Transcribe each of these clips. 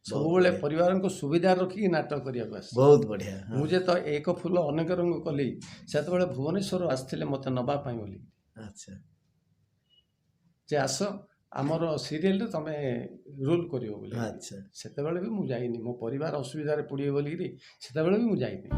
ସବୁବେଳେ ପରିବାରଙ୍କୁ ସୁବିଧା ରଖିକି ନାଟକ କରିବାକୁ ଆସେ। ବହୁତ ବଢ଼ିଆ। ମୁଁ ଯେ ତ ଏକ ଫୁଲ ଅନେକ ରଙ୍ଗ କଲି, ସେତେବେଳେ ଭୁବନେଶ୍ୱର ଆସିଥିଲେ ମୋତେ ନେବା ପାଇଁ ବୋଲି। ଆଚ୍ଛା। ଯେ ଆସ ଆମର ସିରିଏଲରେ ତମେ ରୋଲ୍ କରିବ ବୋଲି। ଆଚ୍ଛା। ସେତେବେଳେ ବି ମୁଁ ଯାଇନି, ମୋ ପରିବାର ଅସୁବିଧାରେ ପଡ଼ିବେ ବୋଲିକିରି ସେତେବେଳେ ବି ମୁଁ ଯାଇନି।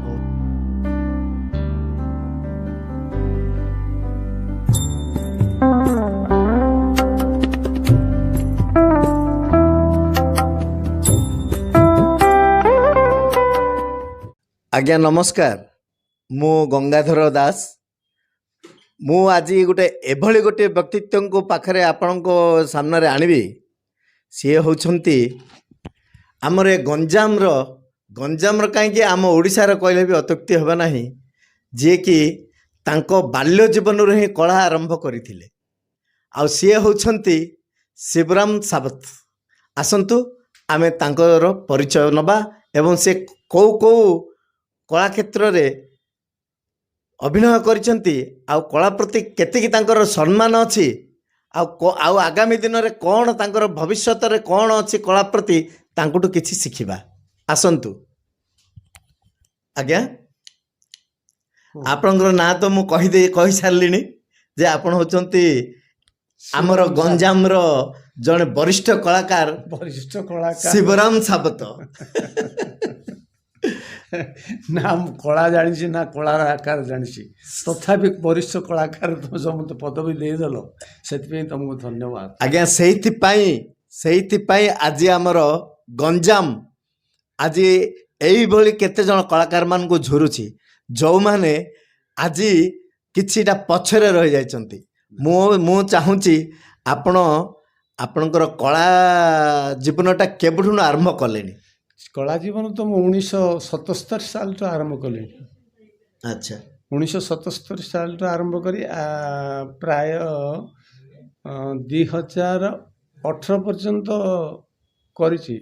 ଆଜ୍ଞା ନମସ୍କାର, ମୁଁ ଗଙ୍ଗାଧର ଦାସ। ମୁଁ ଆଜି ଗୋଟେ ଏଭଳି ଗୋଟିଏ ବ୍ୟକ୍ତିତ୍ୱଙ୍କୁ ପାଖରେ ଆପଣଙ୍କ ସାମ୍ନାରେ ଆଣିବି। ସିଏ ହେଉଛନ୍ତି ଆମର ଏ ଗଞ୍ଜାମର, ଗଞ୍ଜାମର କାହିଁକି ଆମ ଓଡ଼ିଶାର କହିଲେ ବି ଅତ୍ୟୁକ୍ତି ହେବ ନାହିଁ, ଯିଏକି ତାଙ୍କ ବାଲ୍ୟ ଜୀବନରୁ ହିଁ କଳା ଆରମ୍ଭ କରିଥିଲେ, ଆଉ ସିଏ ହେଉଛନ୍ତି ଶିବରାମ ସାବତ। ଆସନ୍ତୁ ଆମେ ତାଙ୍କର ପରିଚୟ ନେବା ଏବଂ ସେ କେଉଁ କେଉଁ କଳା କ୍ଷେତ୍ରରେ ଅଭିନୟ କରିଛନ୍ତି, ଆଉ କଳା ପ୍ରତି କେତିକି ତାଙ୍କର ସମ୍ମାନ ଅଛି, ଆଉ ଆଗାମୀ ଦିନରେ କ'ଣ ତାଙ୍କର ଭବିଷ୍ୟତରେ କ'ଣ ଅଛି କଳା ପ୍ରତି, ତାଙ୍କଠୁ କିଛି ଶିଖିବା। ଆସନ୍ତୁ ଆଜ୍ଞା, ଆପଣଙ୍କର ନାଁ ତ ମୁଁ କହିଦେଇ କହିସାରିଲିଣି ଯେ ଆପଣ ହେଉଛନ୍ତି ଆମର ଗଞ୍ଜାମର ଜଣେ ବରିଷ୍ଠ କଳାକାର, ବରିଷ୍ଠ କଳାକାର ଶିବରାମ ସାବତ। ନା ମୁଁ କଳା ଜାଣିଛି ନା କଳାର ଆକାର ଜାଣିଛି, ତଥାପି ବରିଷ୍ଠ କଳାକାର ତୁମେ ସମସ୍ତେ ପଦବୀ ଦେଇଦେଲ, ସେଥିପାଇଁ ତମକୁ ଧନ୍ୟବାଦ ଆଜ୍ଞା। ସେଇଥିପାଇଁ ଆଜି ଆମର ଗଞ୍ଜାମ ଆଜି ଏଇଭଳି କେତେଜଣ କଳାକାରମାନଙ୍କୁ ଝୁରୁଛି, ଯେଉଁମାନେ ଆଜି କିଛିଟା ପଛରେ ରହିଯାଇଛନ୍ତି। ମୁଁ ଚାହୁଁଛି ଆପଣ ଆପଣଙ୍କର କଳା ଜୀବନଟା କେବେଠୁ ଆରମ୍ଭ କଲେଣି? କଳା ଜୀବନ ତ ମୁଁ 1977 ସାଲଠୁ ଆରମ୍ଭ କଲିଣି। ଆଚ୍ଛା। 1977 ସାଲଠୁ ଆରମ୍ଭ କରି ପ୍ରାୟ 2018 ପର୍ଯ୍ୟନ୍ତ କରିଛି।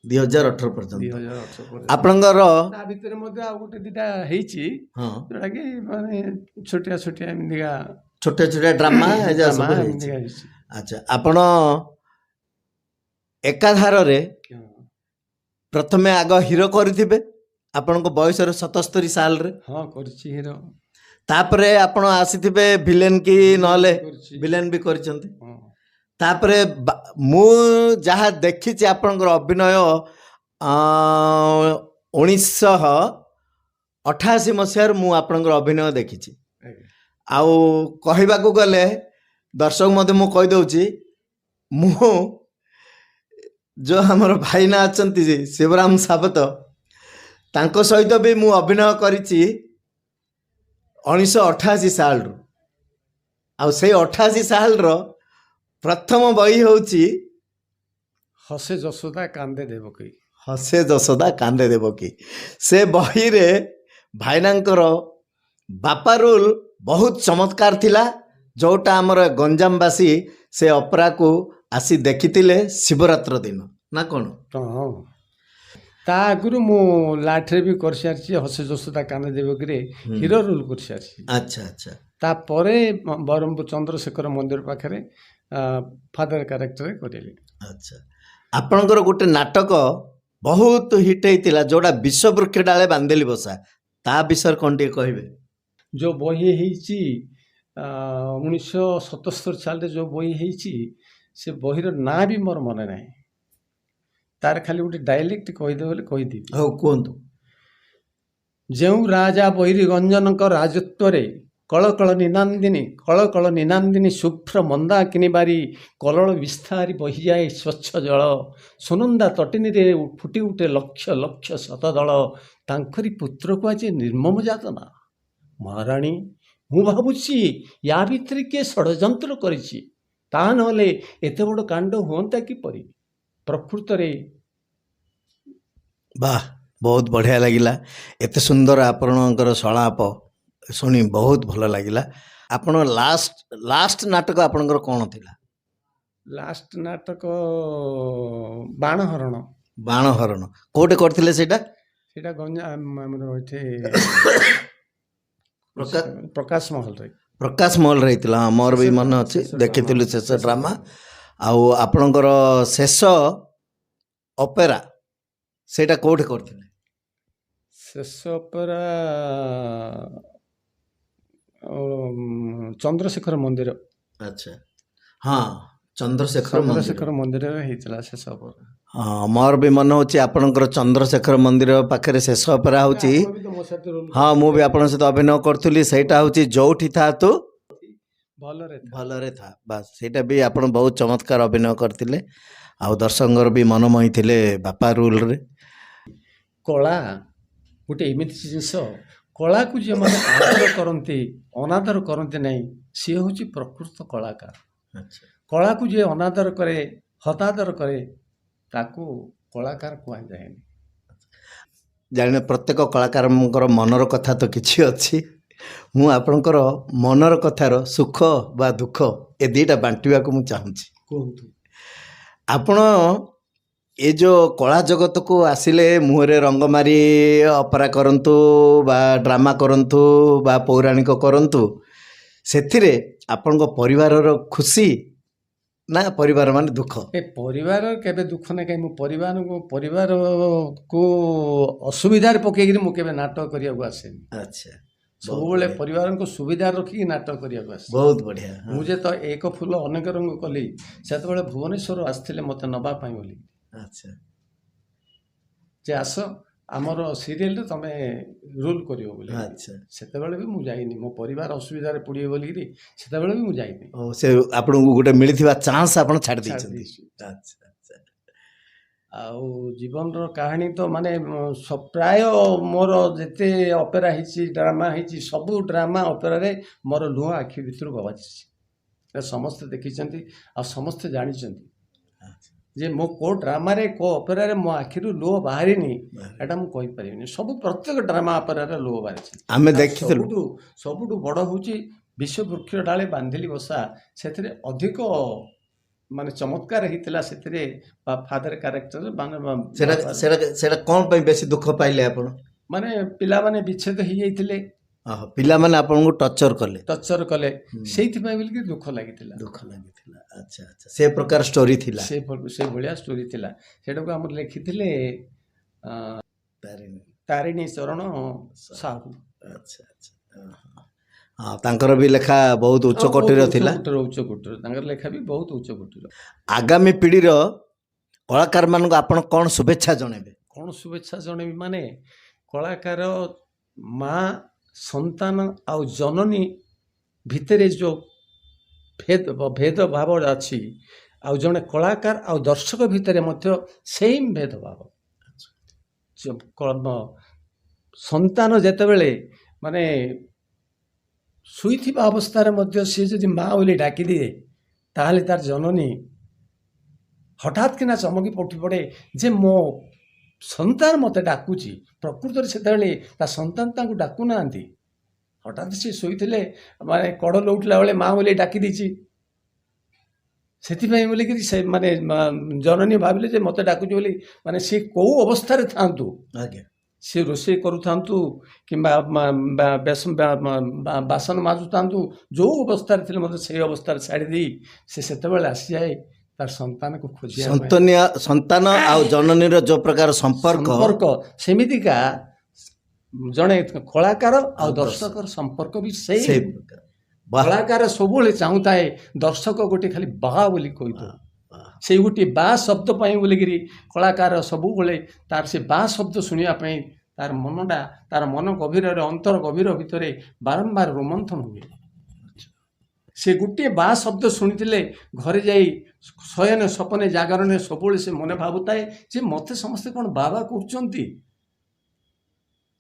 2018 ପର୍ଯ୍ୟନ୍ତ। 2018 ପର୍ଯ୍ୟନ୍ତ ଆପଣଙ୍କର ତା ଭିତରେ ମଧ୍ୟ ଆଉ ଗୋଟେ ଦୁଇଟା ହେଇଛି, ହଁ, ଯୋଉଟାକି ମାନେ ଛୋଟିଆ ଛୋଟିଆ ଏମିତିକା ଛୋଟିଆ ଛୋଟିଆ ଡ୍ରାମା ସବୁ ହେଇଛି। ଆଚ୍ଛା, ଆପଣ ଏକାଧାରରେ ପ୍ରଥମେ ଆଗ ହିରୋ କରିଥିବେ ଆପଣଙ୍କ ବୟସରେ 77 ସାଲରେ? ହଁ, କରିଛି ହିରୋ। ତାପରେ ଆପଣ ଆସିଥିବେ ଭିଲେନ୍ କି ନହେଲେ ଭିଲେନ୍ ବି କରିଛନ୍ତି। ତାପରେ ମୁଁ ଯାହା ଦେଖିଛି ଆପଣଙ୍କର ଅଭିନୟ 1988 ମସିହାରୁ ମୁଁ ଆପଣଙ୍କର ଅଭିନୟ ଦେଖିଛି। ଆଉ କହିବାକୁ ଗଲେ ଦର୍ଶକ ମଧ୍ୟ ମୁଁ କହିଦେଉଛି, ମୁଁ ଯେଉଁ ଆମର ଭାଇନା ଅଛନ୍ତି ଶିବରାମ ସାବତ, ତାଙ୍କ ସହିତ ବି ମୁଁ ଅଭିନୟ କରିଛି 1988 ସାଲରୁ। ଆଉ ସେଇ 88 ସାଲର ପ୍ରଥମ ବହି ହେଉଛି ହସେ ଯଶୋଦା କାନ୍ଦେ ଦେବକୀ। ହସେ ଯଶୋଦା କାନ୍ଦେ ଦେବକୀ। ସେ ବହିରେ ଭାଇନାଙ୍କର ବାପା ରୋଲ୍ ବହୁତ ଚମତ୍କାର ଥିଲା, ଯେଉଁଟା ଆମର ଗଞ୍ଜାମବାସୀ ସେ ଅପରାକୁ ଆସି ଦେଖିଥିଲେ ଶିବରାତ୍ର ଦିନ, ନା କ'ଣ? ହଁ, ତା ଆଗରୁ ମୁଁ ଲାଠରେ ବି କରିସାରିଛି, ହସେ ଯଶୋଦା କାନ୍ଦେ ଦେବକୀରେ ହିରୋ ରୋଲ୍ କରିସାରିଛି। ଆଚ୍ଛା ଆଚ୍ଛା। ତାପରେ ବ୍ରହ୍ମପୁର ଚନ୍ଦ୍ରଶେଖର ମନ୍ଦିର ପାଖରେ ଫାଦର କ୍ୟାରେକ୍ଟରରେ କରିଲି। ଆଚ୍ଛା, ଆପଣଙ୍କର ଗୋଟେ ନାଟକ ବହୁତ ହିଟ୍ ହେଇଥିଲା, ଯେଉଁଟା ବିଷବୃକ୍ଷ ଡାଳେ ବାନ୍ଧିଲି ବସା, ତା ବିଷୟରେ କ'ଣ ଟିକେ କହିବେ? ଯେଉଁ ବହି ହେଇଛି 1977 ସାଲରେ ଯେଉଁ ବହି ହେଇଛି, ସେ ବହିର ନାଁ ବି ମୋର ମନେ ନାହିଁ, ତାର ଖାଲି ଗୋଟେ ଡାଇଲେକ୍ଟ କହିଦେବେ ବୋଲି କହିଦେବି। ହଉ କୁହନ୍ତୁ। ଯେଉଁ ରାଜା ବୈରୀ ଗଞ୍ଜନଙ୍କ ରାଜତ୍ୱରେ କଳକଳ ନିନାନ୍ଦିନୀ କଳକଳ ନିନାନ୍ଦିନୀ ଶୁଭ୍ର ମନ୍ଦାକିନୀ ବାରି କଲଳ ବିସ୍ତାରି ବହିଯାଏ ସ୍ୱଚ୍ଛ ଜଳ, ସୁନନ୍ଦା ତଟିନୀରେ ଫୁଟି ଉଠେ ଲକ୍ଷ ଲକ୍ଷ ଶତଦଳ, ତାଙ୍କରି ପୁତ୍ରକୁ ଆଜି ନିର୍ମମ ଯାତନା। ମହାରାଣୀ, ମୁଁ ଭାବୁଛି ୟା ଭିତରେ କିଏ ଷଡ଼ଯନ୍ତ୍ର କରିଛି, ତା ନହେଲେ ଏତେ ବଡ଼ କାଣ୍ଡ ହୁଅନ୍ତା କିପରି? ପ୍ରକୃତରେ ବାহ, ବହୁତ ବଢ଼ିଆ ଲାଗିଲା। ଏତେ ସୁନ୍ଦର ଆପଣଙ୍କର ସଂଳାପ ଶୁଣି ବହୁତ ଭଲ ଲାଗିଲା। ଆପଣ ଲାଷ୍ଟ ନାଟକ ଆପଣଙ୍କର କ'ଣ ଥିଲା? ଲାଷ୍ଟ ନାଟକ ବାଣହରଣ। ବାଣହରଣ କୋଉଠି କରିଥିଲେ ସେଇଟା? ସେଇଟା ଗଞ୍ଜାମ ଆମର ଏଠି ପ୍ରକାଶ ମହଲରେ। ପ୍ରକାଶ ମହଲରେ ହେଇଥିଲା। ହଁ, ମୋର ବି ମନେ ଅଛି, ଦେଖିଥିଲୁ ଶେଷ ଡ୍ରାମା। ଆଉ ଆପଣଙ୍କର ଶେଷ ଅପେରା ସେଇଟା କୋଉଠି କରିଥିଲେ? ଶେଷ ଅପେରା ଚନ୍ଦ୍ରଶେଖର ମନ୍ଦିର। ଆଚ୍ଛା, ହଁ, ଚନ୍ଦ୍ରଶେଖର ମନ୍ଦିର। ଚନ୍ଦ୍ରଶେଖର ମନ୍ଦିରରେ ହେଇଥିଲା ଶେଷ ଅପେରା। ହଁ, ମୋର ବି ମନେ ହେଉଛି ଆପଣଙ୍କର ଚନ୍ଦ୍ରଶେଖର ମନ୍ଦିର ପାଖରେ ଶେଷ ଅପେରା ହେଉଛି। ଆପଣ ବି ତ ମୋ ସାଥିରେ ରୋଲ। ହଁ, ମୁଁ ବି ଆପଣଙ୍କ ସହିତ ଅଭିନୟ କରୁଥିଲି। ସେଇଟା ହେଉଛି ଯୋଉଠି ଥା ତୁ ଭଲରେ ଥା। ଭଲରେ ଥା, ବାସ୍। ସେଇଟା ବି ଆପଣ ବହୁତ ଚମତ୍କାର ଅଭିନୟ କରିଥିଲେ ଆଉ ଦର୍ଶକଙ୍କର ବି ମନ ମୋହିଥିଲେ ବାପା ରୋଲରେ। କଳା ଗୋଟେ ଏମିତି ଜିନିଷ, କଳାକୁ ଯେଉଁମାନେ ଆଦର କରନ୍ତି, ଅନାଦର କରନ୍ତି ନାହିଁ, ସିଏ ହେଉଛି ପ୍ରକୃତ କଳାକାର। କଳାକୁ ଯିଏ ଅନାଦର କରେ, ହତାଦର କରେ, ତାକୁ କଳାକାର କୁହାଯାଏନି। ଜାଣିବେ, ପ୍ରତ୍ୟେକ କଳାକାରଙ୍କର ମନର କଥା ତ କିଛି ଅଛି। ମୁଁ ଆପଣଙ୍କର ମନର କଥାର ସୁଖ ବା ଦୁଃଖ ଏ ଦୁଇଟା ବାଣ୍ଟିବାକୁ ମୁଁ ଚାହୁଁଛି। କୁହନ୍ତୁ। ଆପଣ ଏ ଯେଉଁ କଳା ଜଗତକୁ ଆସିଲେ, ମୁହଁରେ ରଙ୍ଗ ମାରି ଅପେରା କରନ୍ତୁ ବା ଡ୍ରାମା କରନ୍ତୁ ବା ପୌରାଣିକ କରନ୍ତୁ, ସେଥିରେ ଆପଣଙ୍କ ପରିବାରର ଖୁସି ନା ପରିବାର ମାନେ ଦୁଃଖ? ଏ ପରିବାର କେବେ ଦୁଃଖ ନାହିଁ। କାହିଁ ମୁଁ ପରିବାରକୁ ଅସୁବିଧାରେ ପକେଇକିରି ମୁଁ କେବେ ନାଟକ କରିବାକୁ ଆସେନି। ସବୁବେଳେ ପରିବାରଙ୍କୁ ସୁବିଧା ରଖିକି ନାଟକ କରିବାକୁ ଆସେ। ବହୁତ ବଢ଼ିଆ। ମୁଁ ଯେତେ ଏକ ଫୁଲ ଅନେକ ରଙ୍ଗ କଲି, ସେତେବେଳେ ଭୁବନେଶ୍ୱର ଆସିଥିଲେ ମୋତେ ନେବା ପାଇଁ ବୋଲି ଯେ ଆସ, ଆମର ସିରିଏଲରେ ତମେ ରୋଲ୍ କରିବ ବୋଲି। ସେତେବେଳେ ବି ମୁଁ ଯାଇନି। ମୋ ପରିବାର ଅସୁବିଧାରେ ପଡ଼ିବେ ବୋଲିକିରି ସେତେବେଳେ ବି ମୁଁ ଯାଇନି। ଓ, ସେ ଆପଣଙ୍କୁ ଗୋଟେ ମିଳିଥିବା ଚାନ୍ସ ଆପଣ ଛାଡ଼ି ଛାଡ଼ି ଦେଇଛନ୍ତି। ଦେଇଛି। ଆଚ୍ଛା ଆଚ୍ଛା ଆଉ ଜୀବନର କାହାଣୀ ତ ମାନେ ପ୍ରାୟ ମୋର ଯେତେ ଅପେରା ହେଇଛି, ଡ୍ରାମା ହେଇଛି, ସବୁ ଡ୍ରାମା ଅପେରାରେ ମୋର ଲୁହ ଆଖି ଭିତରୁ ବାଜିଛି। ଏଟା ସମସ୍ତେ ଦେଖିଛନ୍ତି ଆଉ ସମସ୍ତେ ଜାଣିଛନ୍ତି ଯେ ମୋ କେଉଁ ଡ୍ରାମାରେ, କେଉଁ ଅପେରାରେ ମୋ ଆଖିରୁ ଲୁହ ବାହାରିନି, ଏଟା ମୁଁ କହିପାରିବିନି। ସବୁ ପ୍ରତ୍ୟେକ ଡ୍ରାମା ଅପେରାରେ ଲୁହ ବାହାରିଛି। ଆମେ ଆଉ ଦେଖିଥିଲୁ। ସବୁଠୁ ବଡ଼ ହେଉଛି ବିଷବୃକ୍ଷ ଡାଳେ ବାନ୍ଧିଲି ବସା। ସେଥିରେ ଅଧିକ ମାନେ ଚମତ୍କାର ହେଇଥିଲା ସେଥିରେ ଫାଦର କ୍ୟାରେକ୍ଟର ମାନେ ସେଟା କ'ଣ ପାଇଁ ବେଶୀ ଦୁଃଖ ପାଇଲେ ଆପଣ? ମାନେ ପିଲାମାନେ ବିଚ୍ଛେଦ ହେଇଯାଇଥିଲେ। ଓହୋ, ପିଲାମାନେ ଆପଣଙ୍କୁ ଟର୍ଚର କଲେ। ଟର୍ଚର କଲେ, ସେଇଥିପାଇଁ ବୋଲିକି ଦୁଃଖ ଲାଗିଥିଲା। ଦୁଃଖ ଲାଗିଥିଲା। ଆଚ୍ଛା ଆଚ୍ଛା ସେ ପ୍ରକାର ଷ୍ଟୋରି ଥିଲା। ସେ ଭଳିଆ ଷ୍ଟୋରି ଥିଲା। ସେଇଟାକୁ ଆମର ଲେଖିଥିଲେ ତାରିଣୀ। ତାରିଣୀ ଚରଣ ସାହୁ। ଆଚ୍ଛା ଆଚ୍ଛା ହଁ, ତାଙ୍କର ବି ଲେଖା ବହୁତ ଉଚ୍ଚ କୋଟିର ବହୁତ ଥିଲା। ଉଚ୍ଚ କୋଟିର, ଉଚ୍ଚ କୋଟିର, ତାଙ୍କର ଲେଖା ବି ବହୁତ ଉଚ୍ଚ କୋଟିର। ଆଗାମୀ ପିଢ଼ିର କଳାକାରମାନଙ୍କୁ ଆପଣ କ'ଣ ଶୁଭେଚ୍ଛା ଜଣେଇବେ? କ'ଣ ଶୁଭେଚ୍ଛା ଜଣେଇବି ମାନେ, କଳାକାର ମା, ସନ୍ତାନ ଆଉ ଜନନୀ ଭିତରେ ଯେଉଁ ଭେଦଭାବ ଅଛି, ଆଉ ଜଣେ କଳାକାର ଆଉ ଦର୍ଶକ ଭିତରେ ମଧ୍ୟ ସେମ୍ ଭେଦଭାବ। ସନ୍ତାନ ଯେତେବେଳେ ମାନେ ଶୋଇଥିବା ଅବସ୍ଥାରେ ମଧ୍ୟ ସିଏ ଯଦି ମା ବୋଲି ଡାକିଦିଏ, ତାହେଲେ ତାର ଜନନୀ ହଠାତ୍ କିନା ଚମକି ଉଠି ପଡ଼େ ଯେ ମୋ ସନ୍ତାନ ମୋତେ ଡାକୁଛି। ପ୍ରକୃତରେ ସେତେବେଳେ ତା ସନ୍ତାନ ତାଙ୍କୁ ଡାକୁନାହାନ୍ତି। ହଠାତ୍ ସିଏ ଶୋଇଥିଲେ, ମାନେ କଡ଼ ଲଉଟିଲା ବେଳେ ମା ବୋଲି ଡାକି ଦେଇଛି, ସେଥିପାଇଁ ବୋଲିକିରି ସେ ମାନେ ଜନନୀ ଭାବିଲେ ଯେ ମୋତେ ଡାକୁଛି ବୋଲି। ମାନେ ସିଏ କେଉଁ ଅବସ୍ଥାରେ ଥାଆନ୍ତୁ, ସିଏ ରୋଷେଇ କରୁଥାନ୍ତୁ କିମ୍ବା ବାସନ ମାଜୁଥାନ୍ତୁ, ଯେଉଁ ଅବସ୍ଥାରେ ଥିଲେ ମଧ୍ୟ ସେଇ ଅବସ୍ଥାରେ ଛାଡ଼ି ଦେଇ ସେ ସେତେବେଳେ ଆସିଯାଏ ତାର ସନ୍ତାନକୁ ଖୋଜିବା ପାଇଁ। ସନ୍ତାନ ଆଉ ଜନନୀର ଯୋଉ ପ୍ରକାର ସମ୍ପର୍କ, ସମ୍ପର୍କ ସେମିତିକା ଜଣେ କଳାକାର ଆଉ ଦର୍ଶକର ସମ୍ପର୍କ ବି ସେଇ ସେଇ ପ୍ରକାର। ବାଃ। କଳାକାର ସବୁବେଳେ ଚାହୁଁଥାଏ ଦର୍ଶକ ଗୋଟେ ଖାଲି ବା ବୋଲି କହିଥାଉ। ସେଇ ଗୋଟିଏ ବା ଶବ୍ଦ ପାଇଁ ବୋଲିକିରି କଳାକାର ସବୁବେଳେ ତାର ସେ ବା ଶବ୍ଦ ଶୁଣିବା ପାଇଁ ତାର ମନଟା, ତାର ମନ ଗଭୀରରେ, ଅନ୍ତର ଗଭୀର ଭିତରେ ବାରମ୍ବାର ରୋମନ୍ଥନ ହୁଏ। ସେ ଗୋଟିଏ ବା ଶବ୍ଦ ଶୁଣିଥିଲେ ଘରେ ଯାଇ ଶୟନ ସପନେ ଜାଗରଣେ ସବୁବେଳେ ସେ ମନେ ଭାବୁଥାଏ ଯେ ମୋତେ ସମସ୍ତେ କ'ଣ ବାବା କରୁଛନ୍ତି।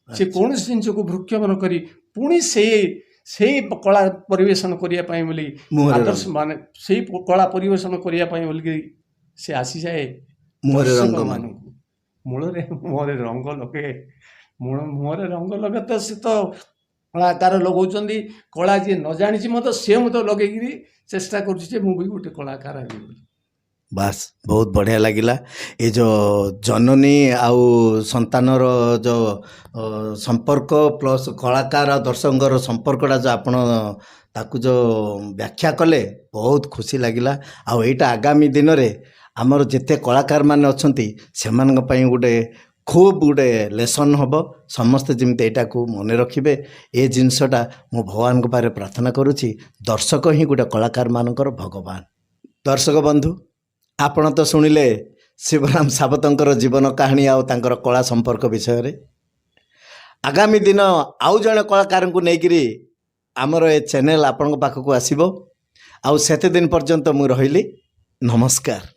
ସେ କୌଣସି ଜିନିଷକୁ ଭ୍ରୂକ୍ଷେପ ନ କରି ପୁଣି ସେଇ କଳା ପରିବେଷଣ କରିବା ପାଇଁ ବୋଲି ମୁହଁରେ ଆଦର୍ଶ ମାନେ ସେଇ କଳା ପରିବେଷଣ କରିବା ପାଇଁ ବୋଲିକି ସେ ଆସିଯାଏ ମୁହଁରେ ରଙ୍ଗ ମାରି। ଦର୍ଶକମାନଙ୍କୁ। ମୂଳରେ ମୁହଁରେ ରଙ୍ଗ ଲଗେ, ମୁହଁରେ ରଙ୍ଗ ଲଗେ ତ ସେ ତ କଳାକାର ଲଗାଉଛନ୍ତି। କଳା ଯିଏ ନ ଜାଣିଛି ମଧ୍ୟ ସିଏ ମଧ୍ୟ ଲଗେଇକିରି ଚେଷ୍ଟା କରୁଛି ଯେ ମୁଁ ବି ଗୋଟେ କଳାକାର ହେବି ବୋଲି। ବାସ୍, ବହୁତ ବଢ଼ିଆ ଲାଗିଲା। ଏ ଯେଉଁ ଜନନୀ ଆଉ ସନ୍ତାନର ଯେଉଁ ସମ୍ପର୍କ ପ୍ଲସ୍ କଳାକାର ଆଉ ଦର୍ଶକଙ୍କର ସମ୍ପର୍କଟା ଯେଉଁ ଆପଣ ତାକୁ ଯେଉଁ ବ୍ୟାଖ୍ୟା କଲେ, ବହୁତ ଖୁସି ଲାଗିଲା। ଆଉ ଏଇଟା ଆଗାମୀ ଦିନରେ ଆମର ଯେତେ କଳାକାରମାନେ ଅଛନ୍ତି ସେମାନଙ୍କ ପାଇଁ ଗୋଟେ ଖୁବ୍ ଗୋଟେ ଲେସନ୍ ହେବ। ସମସ୍ତେ ଯେମିତି ଏଇଟାକୁ ମନେ ରଖିବେ ଏ ଜିନିଷଟା, ମୁଁ ଭଗବାନଙ୍କ ପାଖରେ ପ୍ରାର୍ଥନା କରୁଛି। ଦର୍ଶକ ହିଁ ଗୋଟେ କଳାକାରମାନଙ୍କର ଭଗବାନ। ଦର୍ଶକ ବନ୍ଧୁ, ଆପଣ ତ ଶୁଣିଲେ ଶିବରାମ ସାବତଙ୍କର ଜୀବନ କାହାଣୀ ଆଉ ତାଙ୍କର କଳା ସମ୍ପର୍କ ବିଷୟରେ। ଆଗାମୀ ଦିନ ଆଉ ଜଣେ କଳାକାରଙ୍କୁ ନେଇକରି ଆମର ଏ ଚ୍ୟାନେଲ୍ ଆପଣଙ୍କ ପାଖକୁ ଆସିବ। ଆଉ ସେତେ ଦିନ ପର୍ଯ୍ୟନ୍ତ ମୁଁ ରହିଲି, ନମସ୍କାର।